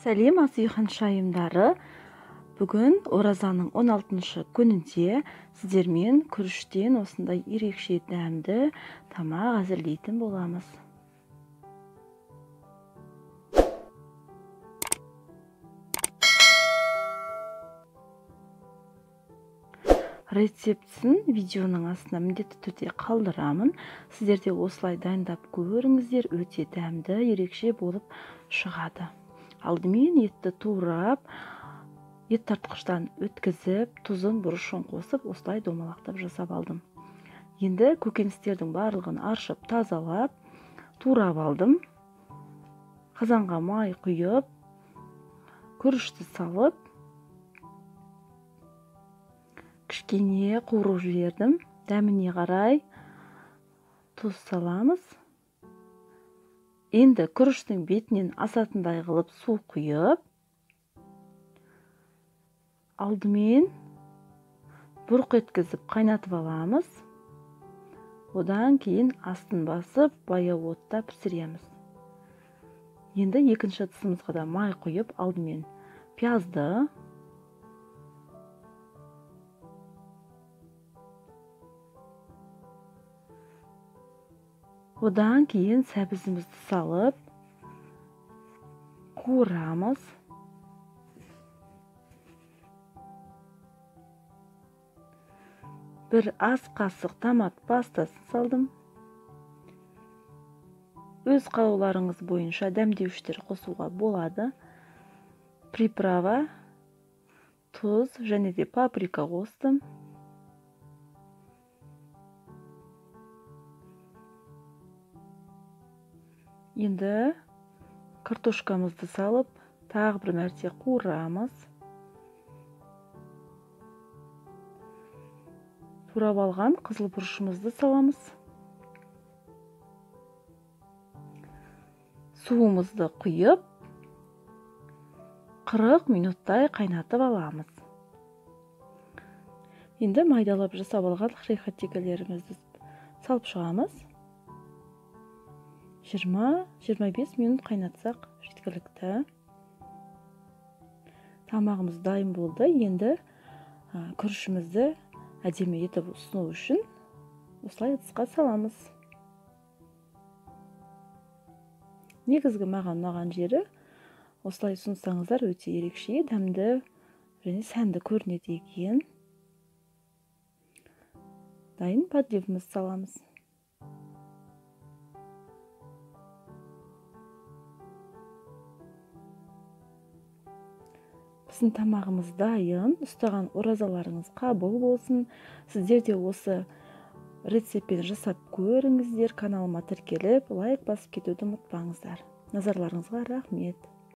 Сәлем ас үй ханшайымдары. Бүгін оразаның 16-шы күнінде сіздермен күріштен осындай ерекше дәмді тамақ әзірлейтін боламыз. Рецептісін видеоның астына міндетті түрде қалдырамын. Сіздер де осылай дайындап көріңіздер, өте дәмді, ерекше болып шығады. Алдымен етті турап, ет тартқыштан өткізіп, тұзын, бұрышын қосып, осылай домалақтап жасап алдым. Енді көкөністердің барлығын аршып, тазалап, турап алдым. Қазанға май құйып, күрішті салып, кішкене қуырып жібердім. Дәміне қарай тұз саламыз. Енді күріштің бетінен асатындай қылып су құйып, алдымен бұрқ еткізіп қайнатып аламыз. Одан кейін астын басып, баяу отта пісіреміз. Енді екінші ыдысымызға да май құйып, алдымен пиязды, одан кейін сәбізімізді салып қуырамыз. Бір ас қасық томат пастасын салдым. Өз қалауларыңыз бойынша дәмдеуіштер қосуға болады. Приправа, тұз және де паприка қостым. Енді картошкамызды салып, тағы бір мәрте қуырамыз. Турап алған қызыл бұрышымызды саламыз. Суымызды құйып, 40 минуттай қайнатып аламыз. Енді майдалап жасап алған хрехатикалерімізді салып шығамыз. 20-25 минут қайнатсақ жеткілікті. Тамағымыз дайын болды. Енді күрішімізді әдемі етіп ұсыну үшін осылай ыдысқа саламыз. Негізгі маған ұнаған жері, осылай ұсынсаңыздар өте ерекше, дәмді және сәнді көрінеді екен. Дайын подливімізді саламыз. Біздің тамағымыз дайын. Ұстаған оразаларыңыз қабыл болсын. Сіздер де осы рецептпен жасап көріңіздер. Каналыма тіркеліп, лайк басып кетуді ұмытпаңыздар. Назарларыңызға рахмет.